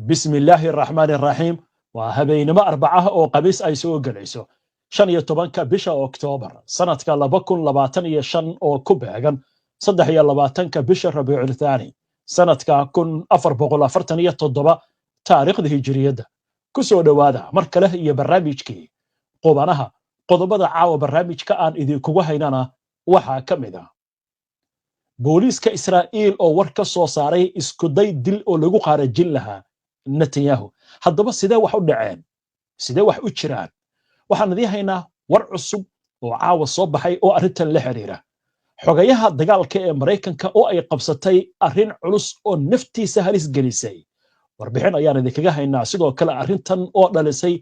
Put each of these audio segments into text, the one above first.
Bismillaahi araxmaani araxiim. Waa habeennimo Arbacaha oo Khamiis ay soo gelayso, 15-ka bisha Oktoobar sanadka 2025, oo ku beegan 23-ka bisha Rabiicul Thaani sanadka 1447 taariikhda Hijiriyadda. Ku soo dhowaada mar kale iyo barnaamijkii Qubanaha. Qodobada caawa barnaamijka aan idinkugu haynana waxaa ka mid ah booliiska Israa'iil oo war ka soo saaray iskuday dil oo lagu qaarajin lahaa Netanyahu. Haddaba sidee wax u dhaceen? Sidee wax u jiraan? Waxaan idiin haynaa war cusub oo caawa soo baxay oo arrintan la xiriira. Xogayaha dagaalka ee Maraykanka oo ay qabsatay arrin culus oo naftiisa halis gelisay, warbixin ayaan idinkaga haynaa. Sidoo kale arrintan oo dhalisay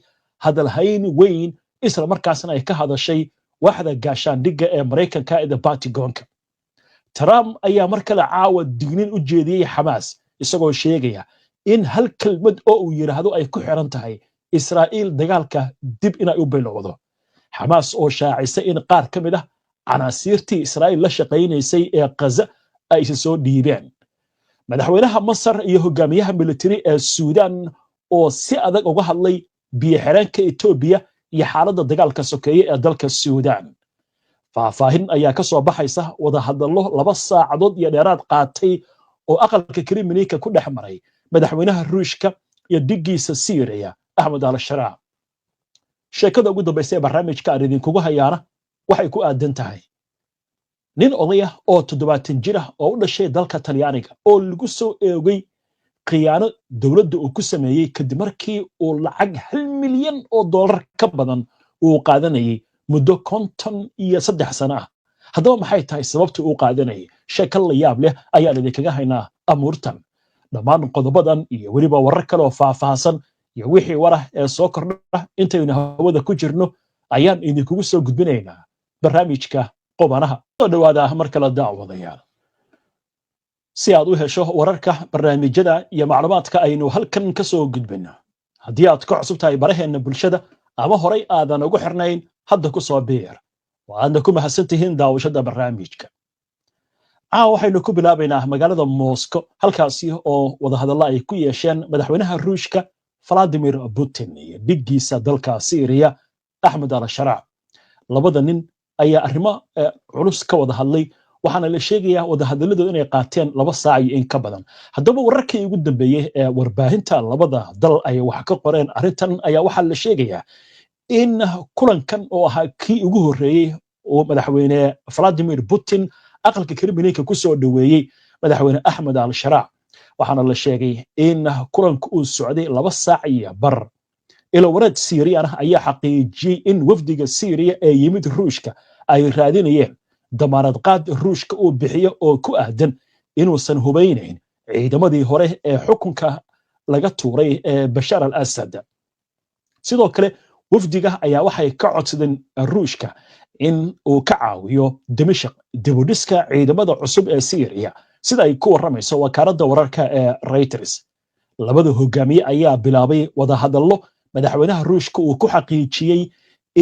hadalhayn weyn, isla markaasna ay ka hadashay waaxda gaashaandhigga ee Maraykanka ee the Pentagonka. Trump ayaa mar kale caawa dignin u jeediyey Xamaas, isagoo sheegaya in hal kelmad oo uu yidhaahdo ay ku xiran tahay Israa'iil dagaalka dib inay u bilowdo. Xamaas oo shaacisay in qaar ka mid ah canaasiirtii Israa'iil la shaqaynaysay ee Ghaza ay isa soo dhiibeen. Madaxweynaha Masar iyo hogaamiyaha militari ee Suudaan oo si adag uga hadlay biyo-xireenka Etoobiya iyo xaaladda dagaalka sokeeye ee dalka Suudaan. Faahfaahin ayaa ka soo baxaysa wadahadallo 2 saacadood iyo dheeraad qaatay oo aqalka Kremlinka ku dhex maray madaxweynaha Ruushka iyo dhiggiisa Siiriya, Axmed al Sharaac. Sheekada ugu dambaysa ee barnaamijka aan idinkugu hayaana waxay ku aadan tahay nin odayah oo 70 jir ah oo u dhashay dalka Talyaaniga oo lagu soo eegay khiyaano dowladda uu ku sameeyey, kadib markii uu lacag $1 milyan ka badan uu qaadanayay muddo 53 sano ah. Haddaba maxay tahay sababta uu qaadanayay? Sheeko la yaab leh ayaan idinkaga haynaa amuurtan. Dhammaan qodobadan iyo weliba warar kale oo faahfaahsan iyo wixii warah ee soo kordha intaynu hawada ku jirno ayaan idinkugu soo gudbinaynaa barnaamijka Qubanaha. Soo dhowaada mar kale, daawadayaal. Si aad u hesho wararka, barnaamijyada iyo macluumaadka aynu halkan ka soo gudbino, haddii aad ka cusub tahay baraheenna bulshada ama horay aadan ugu xirnayn, hadda ku soo biir. Waadna ku mahadsan tihiin daawashada barnaamijka. Caawa waxaynu ku bilaabaynaa magaalada Moscow, halkaasi oo wadahadallo ay ku yeesheen madaxweynaha Ruushka Vladimir Putin iyo dhiggiisa dalka Syriya, Axmed al Sharaac. Labada nin ayaa arrimo culus ka wada hadlay, waxaana la sheegayaa wadahadaladooda inay qaateen 2 saac iyo in ka badan. Haddaba wararkii ugu dambeeyey ee warbaahinta labada dal ay wax ka qoreen arrintan ayaa waxaa la sheegayaa in kulankan oo ahaa kii ugu horreeyey oo madaxweyne Vladimir Putin aqalka Kremlinka ku soo dhoweeyey madaxweyne Axmed al Sharaac, waxaana la sheegay in kulanku uu socday 2 saac iyo bar. Ilowareed Siiriyan ah ayaa xaqiijiyey in wafdiga Siiriya ee yimid Ruushka ay raadinayeen damaanad qaad Ruushka uu bixiyo oo ku aadan inuusan hubaynayn ciidamadii hore ee xukunka laga tuuray ee Bashar al Asad. Sidoo kale wafdiga ayaa waxay ka codsadeen Ruushka in uu ka caawiyo Dimashq dibudhiska ciidamada cusub ee Siiriya, sida ay ku warramayso wakaaladda wararka ee Reuters. Labada hogaamiye ayaa bilaabay wadahadallo madaxweynaha Ruushka uu ku xaqiijiyey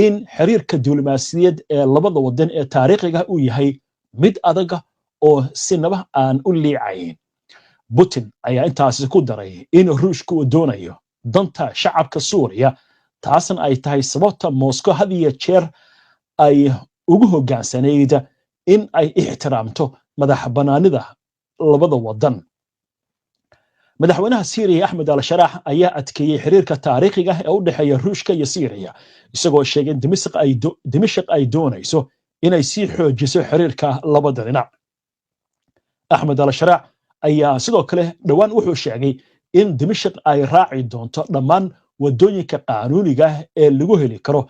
in xiriirka diblomaasiyadeed ee labada wadan ee taariikhiga uu yahay mid adaga oo sinaba aan u liicayn. Putin ayaa intaasi ku daray in Ruushka uu doonayo danta shacabka Suuriya, taasna ay tahay sababta Moscow had iyo jeer ay ugu hoggaansanayd in ay ixtiraamto madax bannaanida labada wadan. Madaxweynaha Siiriya, Axmed al Sharaax, ayaa adkeeyey xiriirka taariikhiga ee u dhexeeya Ruushka iyo Siiriya, isagoo sheegay in Dimashq ay doonayso inay sii xoojiso xiriirka labada dhinac. Axmed al Sharaac ayaa sidoo kale dhowaan wuxuu sheegay in Dimashq ay raaci doonto dhammaan waddooyinka qaanuuniga ah ee lagu heli karo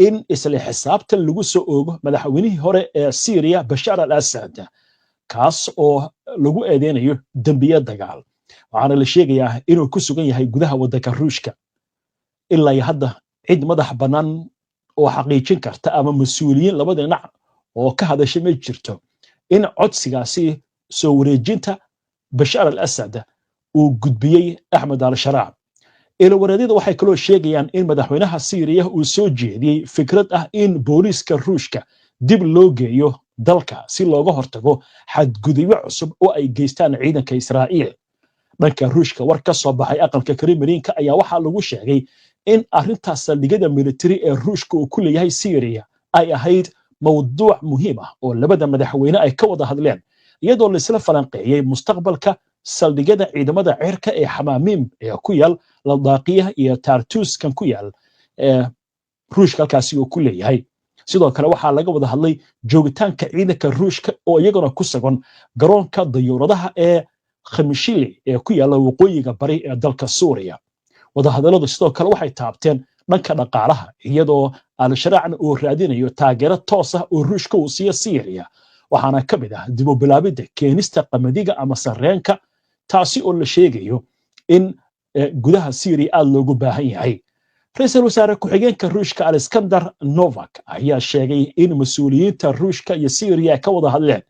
in isla xisaabtan lagu soo oogo madaxweynihii hore ee Siiriya, Bashar al Asad, kaas oo lagu eedeynayo dembiye dagaal. Waxaana la sheegayaa inuu ku sugan yahay gudaha waddanka Ruushka. Ilaa iyo hadda cid madax bannaan oo xaqiijin karta ama mas-uuliyiin labada dhinac oo ka hadashay ma jirto in codsigaasi soo wareejinta Bashar al Asad uu gudbiyey Axmed al Sharaac. Ilowareedyada waxay kaloo sheegayaan in madaxweynaha Siiriya uu soo jeediyey fikrad ah in booliiska Ruushka dib loo geeyo dalka si looga hortago xadgudubyo cusub oo ay geystaan ciidanka Israa'iil. Dhanka Ruushka, war ka soo baxay aqalka Kremlinka ayaa waxaa lagu sheegay in arrintaas saldhigyada militari ee Ruushka uu ku leeyahay Syria ay ahayd mawduuc muhiim ah oo labada madaxweyne ay ka wada hadleen, iyadoo laisla falanqeeyey mustaqbalka saldhigyada ciidamada cirka ee Xamaamiim ee ku yaal Ladaaqiya iyo Tartuskan ku yaal ee Ruushka halkaasi uu ku leeyahay. Sidoo kale waxaa laga wada hadlay joogitaanka ciidanka Ruushka oo iyaguna ku sugan garoonka dayuuradaha ee Khamishili ee ku yaalla waqooyiga bari ee dalka Suuriya. Wadahadalladu sidoo kale waxay taabteen dhanka dhaqaalaha, iyadoo Al-Sharaacna uu raadinayo taageero toos ah oo Ruushka uu siiyo Siiriya, waxaana ka mid ah dib u bilaabidda keenista qamadiga ama sarreenka, taasi oo la sheegayo in gudaha Siiriya aad loogu baahan yahay. Ra-iisul wasaare ku-xigeenka Ruushka Alexander Novak ayaa sheegay in mas-uuliyiinta Ruushka iyo Siiriya ay ka wada hadleen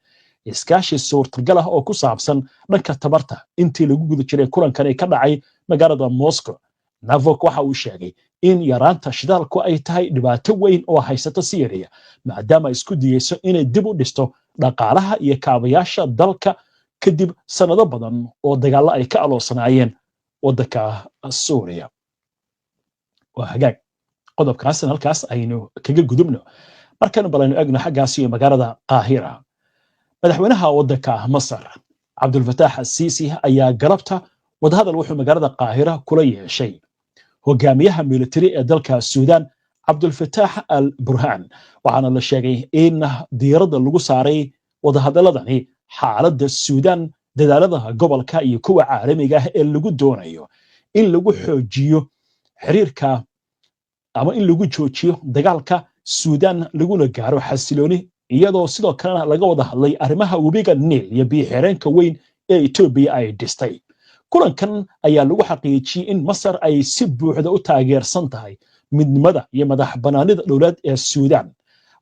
iskaashi suurtagal ah oo ku saabsan dhanka tamarta intii lagu guda jiray kulankan ka dhacay magaalada Moscow. Novak waxa uu sheegay in yaraanta shidaalku ay tahay dhibaato weyn oo haysata Siiriya, maadaama isku diyeyso inay dib u dhisto dhaqaalaha iyo kaabayaasha dalka kadib sannado badan oo dagaallo ay ka aloosanaayeen waddanka Suuriya. Waa hagaag, qodobkaasna halkaas aynu kaga gudubno. Markanu bal aynu egno xaggaas iyo magaalada Qaahira. Madaxweynaha waddanka Masar Cabdulfataax Asiisi ayaa galabta wadahadal wuxuu magaalada Qaahira kula yeeshay hogaamiyaha militari ee dalka Suudaan Cabdulfataax Al Burhaan, waxaana la sheegay in diiradda lagu saaray wadahadaladani xaaladda Suudaan, dadaalada gobolka iyo kuwa caalamiga ah ee lagu doonayo in lagu xoojiyo xiriirka ama in lagu joojiyo dagaalka Suudaan laguna gaaro xasilooni, iyadoo sidoo kalena laga wada hadlay arrimaha webiga Niil iyo biyo-xireenka weyn ee Etoobiya ay dhistay. Kulankan ayaa lagu xaqiijiyey in Masar ay si buuxda u taageersan tahay midnimada iyo madax bannaanida dowlad ee Suudaan,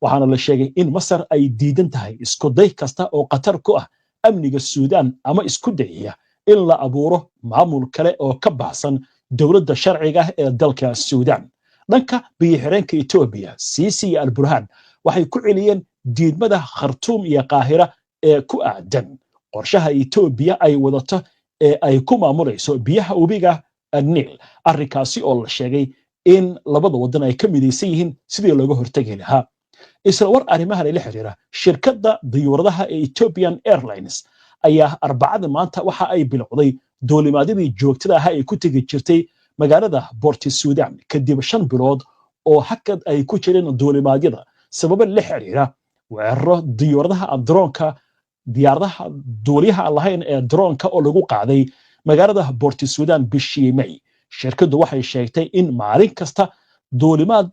waxaana la sheegay in Masar ay diidan tahay isku day kasta oo khatar ku ah amniga Suudaan ama isku dayaya in la abuuro maamul kale oo ka baxsan dowladda sharciga ah ee dalka Suudaan. Dhanka biyo-xireenka Etoobiya, Siisi iyo Alburhaan waxay ku celiyeen diidmada Khartuum iyo Qaahira ee ku aadan qorshaha Etoobiya ay wadato ee ay ku maamulayso biyaha webiga Niil, arrinkaasi oo la sheegay in labada waddan ay ka midaysan yihiin sidii looga hortegi lahaa. Isla war arrimahan la xiriira, shirkadda dayuuradaha ee Ethiopian Airlines ayaa Arbacada maanta waxa ay bilowday duulimaadyadii joogtada ahaa ay ku tegi jirtay magaalada Boorti Sudan kadib 5 bilood oo hakad ay ku jireen duulimaadyada sababo la xiriira weeraro diyuuradaha droonka, diyaaradaha duuliyaha aan lahayn ee droonka oo lagu qaaday magaalada Boorti Sudan bishii May. Shirkaddu waxay sheegtay in maalin kasta duulimaad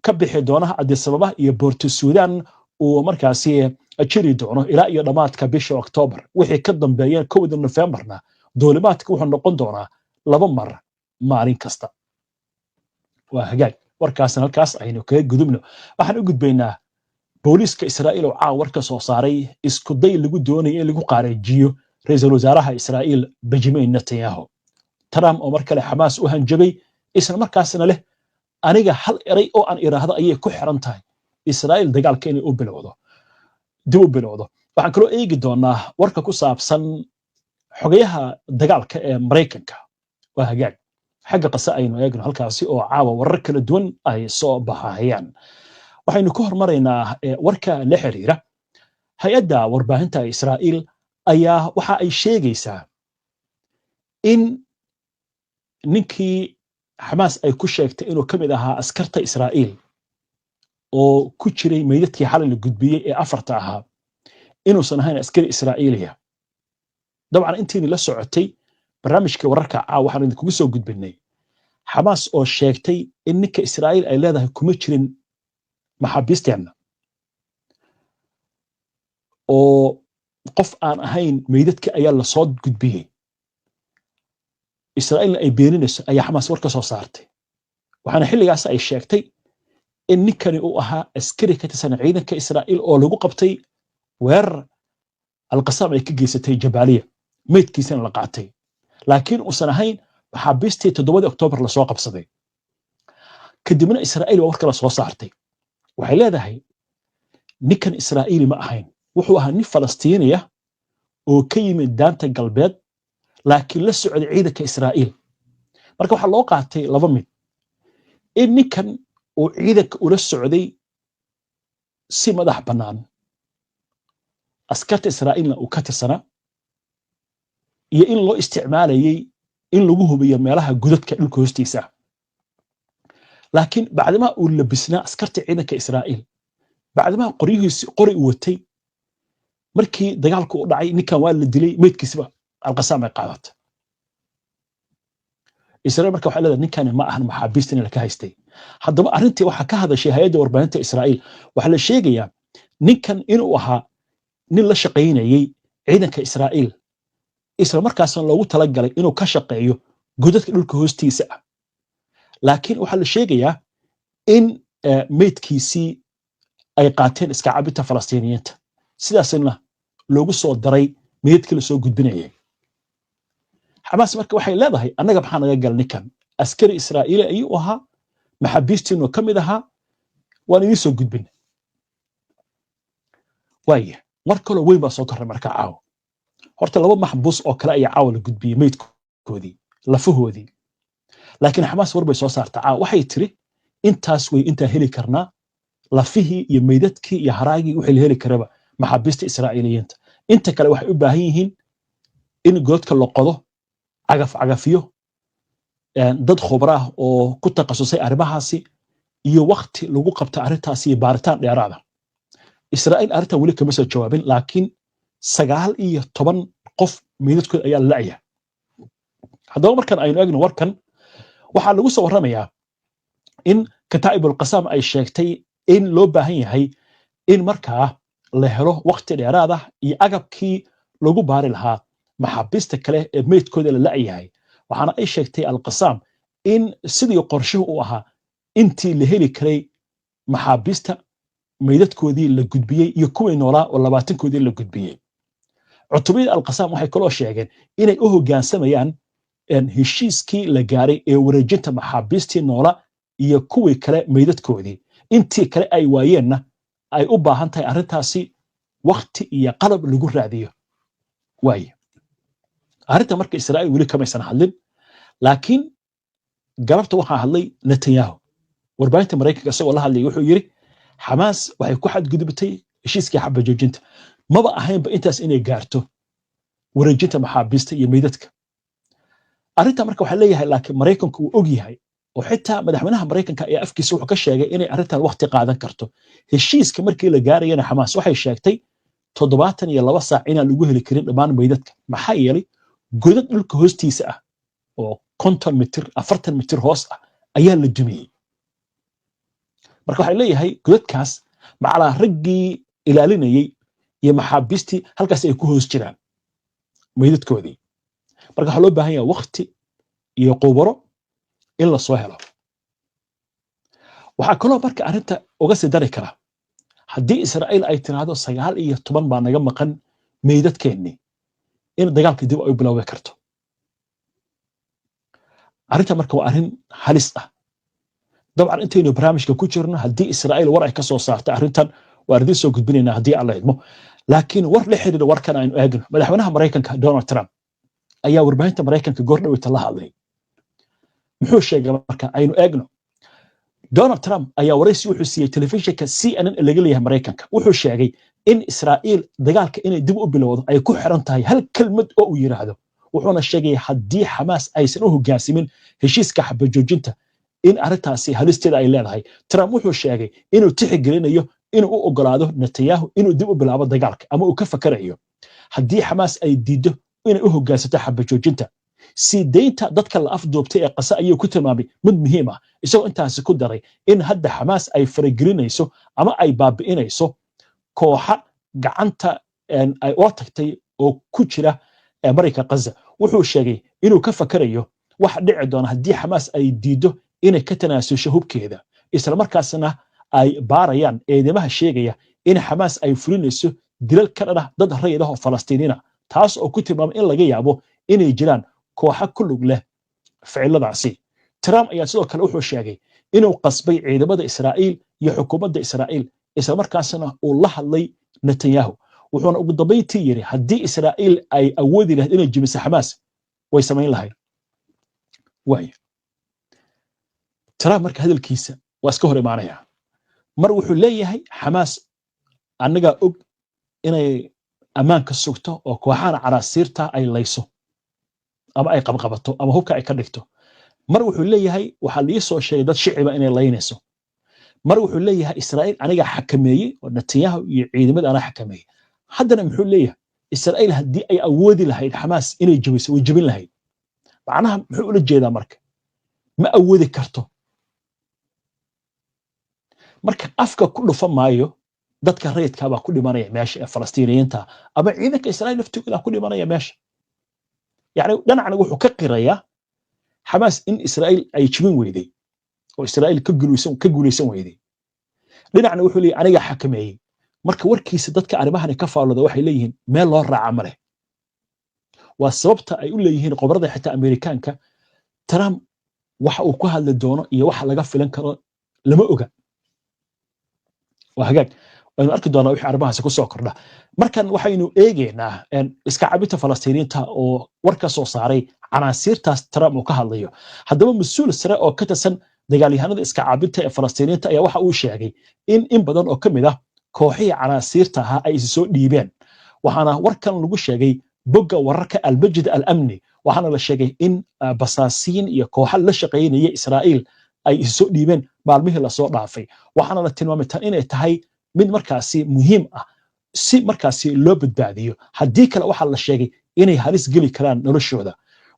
ka bixi doona Addis Ababa iyo Boorti Sudan uu markaasi jiri doono ilaa iyo dhammaadka bisha Oktoobar. Wixii ka dambeeya 1da Nofembarna duulimaadka wuxuu noqon doonaa laba mar maalin kasta. Waa hagaag, warkaasna halkaas aynu kaga gudubno. Waxaan u gudbaynaa booliiska Israa'iil oo caawa war ka soo saaray isku day lagu doonayo in lagu qaarajiyo ra-iisul wasaaraha Israa'iil Benjamin Netanyahu. Trump oo mar kale Xamaas u hanjabay, isla markaasna leh aniga hal eray oo aan iraahdo ayay ku xiran tahay Israa'iil dagaalka inay u bilowdo, dib u bilowdo. Waxaan kaloo eegi doonaa warka ku saabsan xogayaha dagaalka ee Maraykanka. Waa hagaag, xagga Qase aynu eegno, halkaasi oo caawa warar kala duwan ay soo baxahayaan. Waxaynu ku hormaraynaa warka la xiriira hay-adda warbaahinta Israa'iil ayaa waxa ay sheegaysaa in ninkii Xamaas ay ku sheegtay inuu ka mid ahaa askarta Israa'iil oo ku jiray meydadkii xalay la gudbiyey ee afarta ahaa inuusan ahayn askari Israa'iiliya. Dabcan intiini la socotay barnaamijka wararka caawa, waxaan idinkugu soo gudbinay Xamaas oo sheegtay in ninka Israa'iil ay leedahay kuma jirin maxaabiisteenna oo qof aan ahayn meydadka ayaa lasoo gudbiyey, Israa'iilna ay beeninayso ayaa Xamaas war ka soo saartay. Waxaana xilligaas ay sheegtay in ninkani uu ahaa askari ka tirsan ciidanka Israa'iil oo lagu qabtay weerar Alqasaam ay ka geysatay Jabaaliya, meydkiisana la qaatay, laakiin uusan ahayn maxaabiistii 7dii Oktoobar lasoo qabsaday. Kadibna Israa'iil waa war kale soo saartay. Waxay leedahay ninkan Israa'iili ma ahayn, wuxuu ahaa nin Falastiiniya oo ka yimid Daanta Galbeed. Laakiin la socday ciidanka Israa'iil. Marka waxaa loo qaatay laba mid: in ninkan uu ciidanka ula socday si madax bannaan, askarta Israa'iilna uu ka tirsanaa, iyo in loo isticmaalayey in lagu hubiyo meelaha godadka dhulka hoostiisa. Laakiin bacdimaa uu labisnaa askarta ciidanka Israa'iil, bacdimaa qoryihiisi qori uu watay, markii dagaalku u dhacay ninkan waa la dilay, meydkiisiba Alqasaam ay qaadatay. Israa'iil marka waxay leedahay ninkani ma ahan maxaabiista in laka haystay. Haddaba arrintii waxaa ka hadashay hay-adda warbaahinta Israa'iil. Waxaa la sheegayaa ninkan inuu ahaa nin la shaqaynayey ciidanka Israa'iil, isla markaasna loogu talagalay inuu ka shaqeeyo godadka dhulka hoostiisa ah. Laakiin waxaa la sheegayaa in meydkiisii ay qaateen iska cabinta Falastiiniyiinta, sidaasna loogu soo daray meydkii lasoo gudbinayay. Xamaas marka waxay leedahay, annaga maxaa naga gala ninkan? Askari Israa'iili ayuu ahaa, maxaabiistiinu ka mid ahaa, waan idiin soo gudbin. Waaya, war kaloo weyn baa soo korray marka caawa. Horta laba maxbuus oo kale ayaa caawa la gudbiyey meydkoodii, lafahoodii. Laakiin Xamaas war bay soo saarta caawa. Waxay tiri, intaas way intaa heli karnaa, lafihii iyo meydadkii iyo haraagii wixii la heli karaba maxaabiista Israa'iiliyiinta. Inta kale waxay u baahan yihiin in godka la qodo, cagaf cagafiyo, dad khubra ah oo ku takhasusay arrimahaasi, iyo wakti lagu qabta arrintaasi iyo baaritaan dheeraada. Israa'iil arrintan weli kama soo jawaabin, laakiin 19 qof meydadkood ayaa la la'ya. Haddaba markan aynu eegno warkan, waxaa lagu soo warramayaa in Kataa'ib Alqasaam ay sheegtay in loo baahan yahay in markaa la helo wakti dheeraad ah iyo agabkii lagu baari lahaa maxaabiista kale ee meydkooda la la'yahay. Waxaana ay sheegtay Alqasaam in sidii qorshuhu u ahaa intii la heli karay maxaabiista meydadkoodii la gudbiyey iyo kuwii noolaa oo 20-koodii la gudbiyey. Cutubiyada Alqasaam waxay kaloo sheegeen inay u hoggaansamayaan heshiiskii la gaaray ee wareejinta maxaabiistii noola iyo kuwii kale meydadkoodii. Intii kale ay waayeenna ay u baahan tahay arrintaasi wakti iyo qalab lagu raadiyo. Waaye, arrinta marka Israa'iil weli kamaysan hadlin, laakiin galabta waxaa hadlay Netanyahu. Warbaahinta Maraykanka isagoo la hadlayay wuxuu yidhi, Xamaas waxay ku xadgudubtay heshiiskii xabajoojinta, maba ahaynba intaas inay gaarto wareejinta maxaabiista iyo meydadka. Arrinta marka waxaa leeyahay, laakiin Maraykanku uu og yahay, oo xitaa madaxweynaha Maraykanka ayaa afkiisa wuxuu ka sheegay inay arrintan waqti qaadan karto. Heshiiska markii la gaarayana Xamaas waxay sheegtay 72 saac inaan lagu heli karin dhammaan meydadka, maxaa yeelay godad dhulka hoostiisa ah oo 50 mitir, 40 mitir hoos ah ayaa la dumiyey. Marka waxay leeyahay godadkaas macalaa raggii ilaalinayey iyo maxaabiistii halkaas ay ku hoos jiraan meydadkoodii. Marka waxaa loo baahan yahay wakti iyo qubaro in la soo helo. Waxaa kaloo marka arrinta uga sii dari kara, haddii Israa'iil ay tiraahdo 19 baa naga maqan meydadkeennii, in dagaalka dib ay u bilowbi karto. Arrinta marka waa arrin halis ah. Dabcan intaynu barnaamijka ku jirno, haddii Israa'iil war ay ka soo saarto arrintan, waan idiin soo gudbinaynaa haddii Alla idmo. Laakiin war la xiriira warkan aynu eegno. Madaxweynaha Maraykanka Donald Trump ayaa warbaahinta Maraykanka goor dhaweyta la hadlay. Muxuu sheegay marka aynu eegno. Donald Trump ayaa waraysi wuxuu siiyey telefishinka CNN ee laga leeyahay Maraykanka. Wuxuu sheegay in Israa'iil dagaalka inay dib u bilowdo ay ku xiran tahay hal kelmad oo uu yidhaahdo. Wuxuuna sheegay haddii Xamaas aysan u hoggaansimin heshiiska xabajoojinta in arrintaasi halisteeda ay leedahay. Trump wuxuu sheegay inuu tixgelinayo inuu u ogolaado Netanyahu inuu dib u bilaabo dagaalka ama uu ka fakarayo haddii Xamaas ay diiddo inay u hoggaansato xabajoojinta. Sii daynta dadka la afduubtay ee Qasa ayuu ku tilmaamay mid muhiim ah, isagoo intaasi ku daray in hadda Xamaas ay faragelinayso ama ay baabi'inayso kooxa gacanta ay ula tagtay oo ku jira marinka Qaza. Wuxuu sheegay inuu ka fakarayo wax dhici doona haddii Xamaas ay diiddo inay ka tanaasusho hubkeeda, islamarkaasna ay baarayaan eedeymaha sheegaya in Xamaas ay fulinayso dilal ka dhan ah dad rayid ah oo Falastiiniina, taas oo ku tilmaamay in laga yaabo inay jiraan kooxa ku lug leh ficiladaasi. Trump ayaa sidoo kale wuxuu sheegay inuu qasbay ciidamada Israa'iil iyo xukuumadda Israa'iil, islamarkaasna uu la hadlay Netanyahu. Wuxuuna ugu dambayntii yidhi, haddii Israa'iil ay awoodi lahayd inay jimiso Xamaas. Way samayn lahayd. Waaya, Trump marka hadalkiisa waa iska hor imaanaya. Mar wuxuu leeyahay Xamaas annagaa og inay ammaanka sugto oo kooxahan canaasiirta ay layso ama ay qabqabato ama hubka ay ka dhigto. Mar wuxuu leeyahay waxaa lii soo sheegay dad shiciba inay laynayso. Mar wuxuu leeyahay Israa'iil anigaa xakameeyey oo Netanyahu iyo ciidamada anaa xakameeyey. Haddana muxuu leeyahay? Israa'iil haddii ay awoodi lahayd Xamaas inay jabiso, way jabin lahayd. Macnaha muxuu ula jeedaa marka? Ma awoodi karto. Marka afka ku dhufa maayo, dadka rayidka baa ku dhimanaya meesha ee Falastiiniyiinta ama ciidanka Israa'iil laftigooda ku dhimanaya meesha. Yani dhinacna wuxuu ka qirayaa Xamaas in Israa'iil ay jibin weyday oo Israa'iil ka guulaysan weyday. Dhinacna wuxuu leeyahy anigaa xakameeyey. Marka warkiisa dadka arrimahani ka faallooda waxay leeyihiin meel loo raaca ma leh. Waa sababta ay u leeyihiin qobarada xitaa Amerikaanka, Trump waxa uu ku hadli doono iyo waxa laga filan karo lama oga. Waa hagaag, waynu arki doonaa wixii arrimahaasi ku soo kordha. Markan waxaynu eegaynaa iska cabinta Falastiiniinta oo war ka soo saaray canaasiirtaas Trump uu ka hadlayo. Haddaba mas-uul sare oo ka tirsan dagaalyahanada iska cabinta ee Falastiiniinta ayaa waxa uu sheegay in badan oo ka mid ah kooxihii canaasiirta ahaa ay isi soo dhiibeen. Waxaana warkan lagu sheegay bogga wararka Almajid Al Amni. Waxaana la sheegay in basaasiin iyo kooxa la shaqaynaya Israa'iil ay isi soo dhiibeen maalmihii lasoo dhaafay. Waxaana la tilmaamay tan inay tahay mid markaasi muhiim ah si markaasi loo badbaadiyo. Haddii kale waxaa la sheegay inay halis geli karaan noloshooda.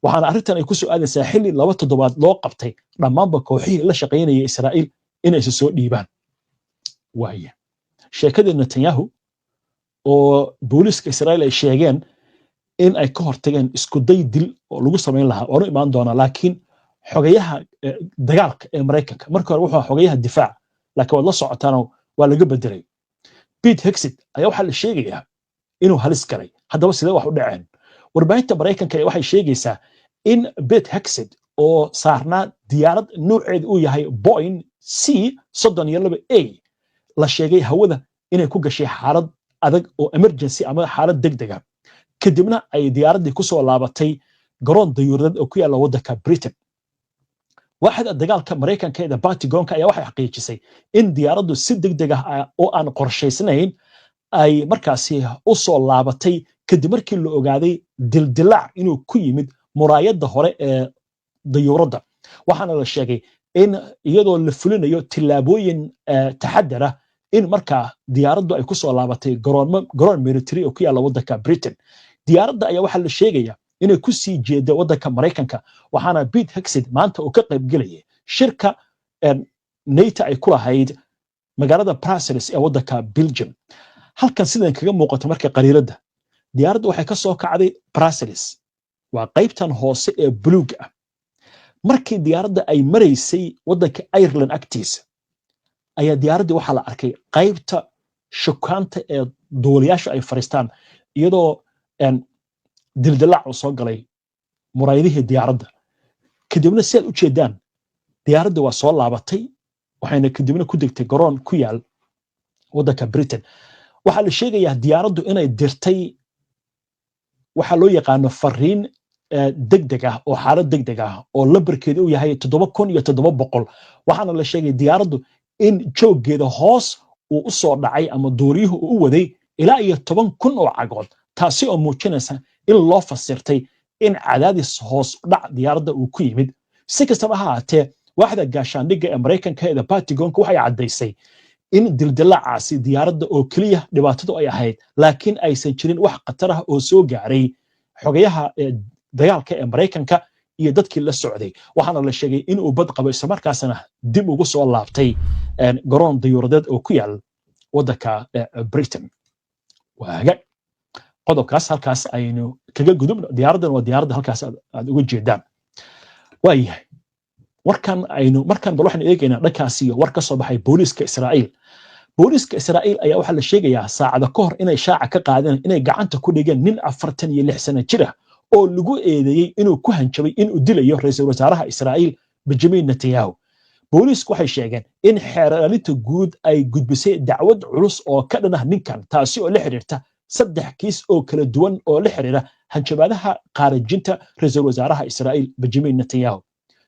Waxaana arrintan ay ku soo aadaysaa xilli 2 toddobaad loo qabtay dhammaanba kooxihii la shaqaynaya Israa'iil inay isa soo dhiibaan. Waaya, sheekadii Netanyahu oo booliiska Israa'iil ay sheegeen in ay ka hortageen iskuday dil oo lagu samayn lahaa, waanu imaan doonaa. Laakiin xogayaha dagaalka ee Maraykanka, markii hore wuxuu xogayaha difaac, laakiin waad la socotaanoo waa laga bedelay, Pete Hegseth ayaa waxaa la sheegayaa inuu halis galay. Haddaba sidee wax u dhaceen? Warbaahinta Maraykanka waxay sheegaysaa in Pete Hegseth oo saarnaa diyaarad nuuceedu uu yahay Boeing C-32 A la sheegay hawada inay ku gashay xaalad adag oo emergency ama xaalad degdega, kadibna ay diyaaraddii ku soo laabatay garoon dayuuradeed oo ku yaalla waddanka Britain. Waaxda dagaalka Maraykanka ee Pentagonka ayaa waxay xaqiijisay in diyaaraddu si degdeg ah oo aan qorshaysnayn ay markaasi u soo laabatay, kadib markii la ogaaday dildilaac inuu ku yimid muraayadda hore ee dayuuradda. Waxaana la sheegay in iyadoo la fulinayo tillaabooyin taxadar ah in markaa diyaaraddu ay ku soo laabatay garoon military oo ku yaalla waddanka Britain. Diyaaradda ayaa waxaa la sheegaya inay ku sii jeeda waddanka Maraykanka. Waxaana Pete Hegseth maanta uu ka qaybgelayay shirka NATO ay ku lahayd magaalada Brussels ee waddanka Belgium. Halkan sidan kaga muuqato marka qariiradda, diyaaraddu waxay ka soo kacday Brussels, waa qaybtan hoose ee buluuga ah. Markii diyaaradda ay maraysay waddanka Ireland agtiisa ayaa diyaaraddii waxaa la arkay qaybta shukaanta ee duuliyaashu ay fariistaan iyadoo dildilaac uu soo galay muraayadihii diyaaradda. Kadibna si aad u jeedaan diyaaradda waa soo laabatay, waxayna kadibna ku degtay garoon ku yaal waddanka Britain. Waxaa la sheegayaa diyaaraddu inay dirtay waxaa loo yaqaano fariin degdeg ah oo xaalad degdeg ah oo lambarkeedu uu yahay 7700. Waxaana la sheegay diyaaraddu in jooggeeda hoos uu u soo dhacay ama duuliyuhu uu u waday ilaa iyo 10,000 oo cagood, taasi oo muujinaysa in loo fasirtay in cadaadis hoos dhac diyaaradda uu ku yimid. Si kastaba ha ahaatee, waaxda gaashaandhigga ee Maraykanka ee Pentagonka waxay caddaysay in dildilaacaasi diyaaradda oo keliya dhibaatadu ay ahayd, laakiin aysan jirin wax khatar ah oo soo gaaray xogayaha dagaalka ee Maraykanka iyo dadkii la socday. Waxaana la sheegay in uu bad qabo, islamarkaasna dib ugu soo laabtay garoon dayuuradeed oo ku yaal waddanka Britain. Waaga qodobkaas halkaas aynu kaga gudubno. Diyaaraddan waa diyaaradda halkaas aad uga jeedaan. Waayahay, warkan aynu markan bal waxaynu eegaynaa dhankaas iyo war ka soo baxay booliiska Israa'iil. Booliiska Israa'iil ayaa waxaa la sheegayaa saacado ka hor inay shaaca ka qaadeen inay gacanta ku dhigeen nin 46 sano jir ah oo lagu eedeeyey inuu ku hanjabay inuu dilayo ra'iisul wasaaraha Israa'iil Benjamin Netanyahu. Booliisku waxay sheegeen in xeer ilaalinta guud ay gudbisay dacwad culus oo ka dhan ah ninkan, taasi oo la xiriirta 3 kiis oo kala duwan oo la xiriira hanjabaadaha qaarajinta ra-iisul wasaaraha Israa'iil Benjamin Netanyahu.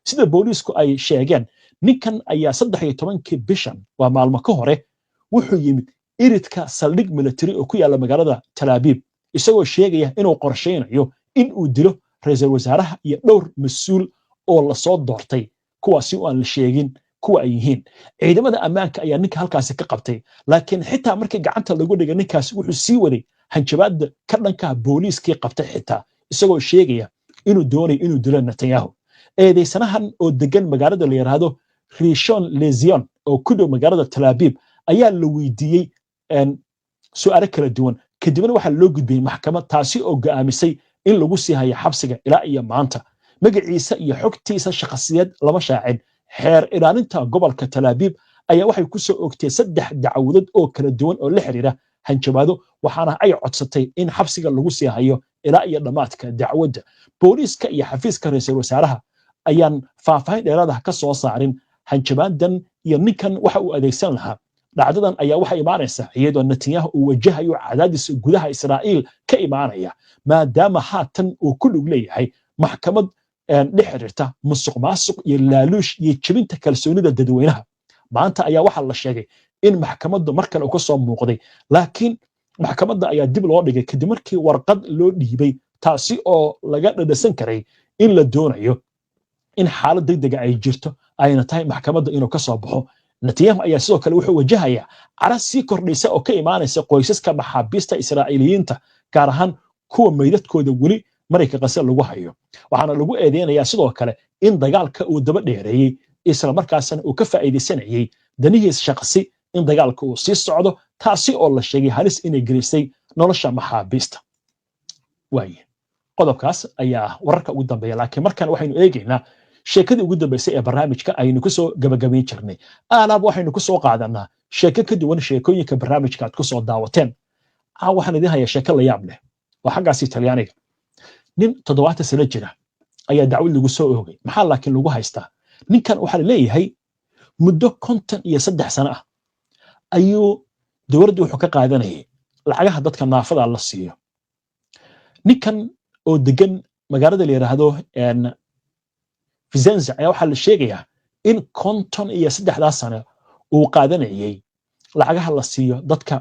Sida booliisku ay sheegeen, ninkan ayaa 13-kii bishan, waa maalmo ka hore, wuxuu yimid iridka saldhig military oo ku yaalla magaalada Talaabiib, isagoo sheegaya inuu qorshaynayo in uu dilo ra-iisul wasaaraha iyo dhowr mas-uul oo lasoo doortay, kuwaasi oo aan la sheegin kuwa ay yihiin. Ciidamada ammaanka ayaa ninka halkaasi ka qabtay, laakiin xitaa markii gacanta lagu dhigay ninkaasi, wuxuu sii waday hanjabaadda ka dhanka booliiskii qabtay, xitaa isagoo sheegaya inuu doonayo inuu dilo Netanyahu. Eedeysanahan oo degan magaalada la yidhaahdo Rishon Lezion oo ku dhow magaalada Talaabiib ayaa la weydiiyey su'aalo kala duwan, kadibna waxaa loo gudbiyey maxkamad, taasi oo go'aamisay in lagu sii hayo xabsiga ilaa iyo maanta. Magaciisa iyo xogtiisa shakhsiyeed lama shaacin. Xeer ilaalinta gobolka Talaabiib ayaa waxay ku soo ogtay 3 dacwadood oo kala duwan oo la xiriira hanjabaado, waxaana ay codsatay in xabsiga lagu sii hayo ilaa iyo dhammaadka dacwadda. Booliiska iyo xafiiska ra'iisul wasaaraha ayaan faahfaahin dheeraad ah ka soo saarin hanjabaadan iyo ninkan waxa uu adeegsan lahaa. Dhacdadan ayaa waxay imaanaysa iyadoo Netanyahu uu wajahayo cadaadis gudaha Israa'iil ka imaanaya, maadaama haatan uu ku lug leeyahay maxkamad dhex xiriirta musuq maasuq iyo laaluush iyo jebinta kalsoonida dadweynaha. Maanta ayaa waxaa la sheegay in maxkamaddu mar kale uu ka soo muuqday, laakiin maxkamadda ayaa dib loo dhigay kadib markii warqad loo dhiibay, taasi oo laga dhadhasan karay in la doonayo in xaalad degdega ay jirto, ayna tahay maxkamadda inuu ka soo baxo. Netanyahu ayaa sidoo kale wuxuu wajahayaa cara sii kordhaysa oo ka imaanaysa qoysaska maxaabiista Israa'iiliyiinta, gaar ahaan kuwa meydadkooda weli Marayka Qase lagu hayo. Waxaana lagu eedeynayaa sidoo kale in dagaalka uu daba dheereeyey, isla markaasna uu ka faa'iidaysanayey danihiis shaqsi in dagaalka uu sii socdo, taasi oo la sheegay halis inay gelisay nolosha maxaabiista. Waaye, qodobkaas ayaa wararka ugu dambeeya, laakiin markan waxaynu eegaynaa sheekadii ugu dambeysay ee barnaamijka aynu kusoo gabagabayn jirnay. Aalaab waxaynu kusoo qaadanaa sheeko ka duwan sheekooyinka barnaamijka aad kusoo daawateen. Waxaan idin hayaa sheeko la yaab leh oo xaggaasi Talyaaniga. Nin 70 sano jira ayaa dacwad lagu soo oogay. Maxaa laakiin lagu haystaa ninkan? Waxaa la leeyahay muddo 53 sano ah ayuu dowladdu wuxuu ka qaadanayay lacagaha dadka naafada la siiyo. Ninkan oo degan magaalada la yidhaahdo Vicenza ayaa waxaa la sheegayaa in 53-daas sano uu qaadanayay lacagaha la siiyo dadka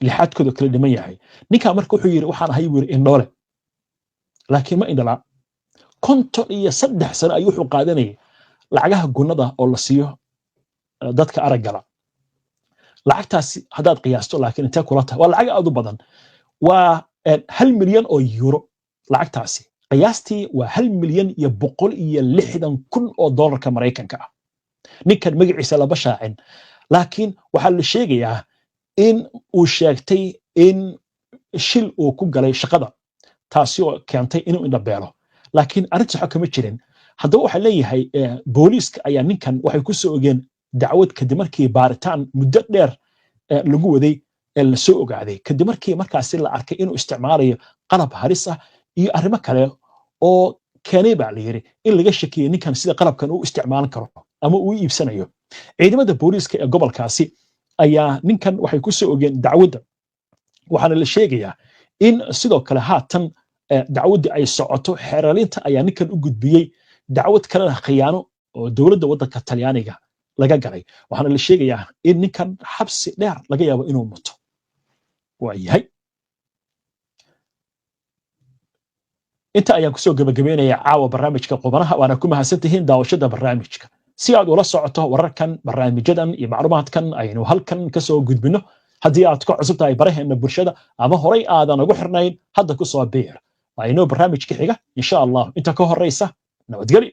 lixaadkooda kala dhiman yahay. Ninkaa marka wuxuu yidhi, "Waxaan ahay," buu yidhi, "indhoole," laakiin ma indhalaa. 53 sano ayuu wuxuu qaadanayay lacagaha gunnada oo la siiyo dadka araggala. Lacagtaasi haddaad qiyaasto laakiin intee kula tahay? Waa lacag aad u badan, waa 1 milyan oo euro. Lacagtaasi qiyaastii waa 1,160,000 oo dollarka Maraykanka ah. Ninkan magaciisa lama shaacin, laakiin waxaa la sheegayaa in uu sheegtay in shil uu ku galay shaqada, taasi oo keentay inuu indhabeelo, laakiin arrintaas waxa kama jirin. Haddaba waxaa leeyahay booliiska ayaa ninkan waxay ku soo ogeen dacwad kadib markii baaritaan muddo dheer lagu waday la soo ogaaday, kadib markii markaasi la arkay inuu isticmaalayo qalab halis ah iyo arrimo kale oo keenay, baa la yidhi, in laga shakiyey ninkan sida qalabkan uu isticmaalan karo ama uu iibsanayo. Ciidamada booliiska ee gobolkaasi ayaa ninkan waxay ku soo ogeen dacwadda, waxaana la sheegayaa in sidoo kale haatan dacwaddii ay socoto. Xeeralinta ayaa ninkan u gudbiyey dacwad kalena, khiyaano oo dowladda waddanka Talyaaniga laga galay, waxaana la sheegayaa in ninkan xabsi dheer laga yaabo inuu muto. Waa yahay, inta ayaan kusoo gebagabeynaya caawa barnaamijka Qubanaha, waana ku mahadsantihiin daawashada barnaamijka. Si aad ula socoto wararkan, barnaamijyadan iyo macluumaadkan aynu halkan kasoo gudbino, haddii aad ka cusub tahay baraheena bulshada ama horay aadan ugu xirnayn, hadda ku soo biir. Waa inoo barnaamijka xiga, insha Allah. Inta ka horeysa, nabadgelyo.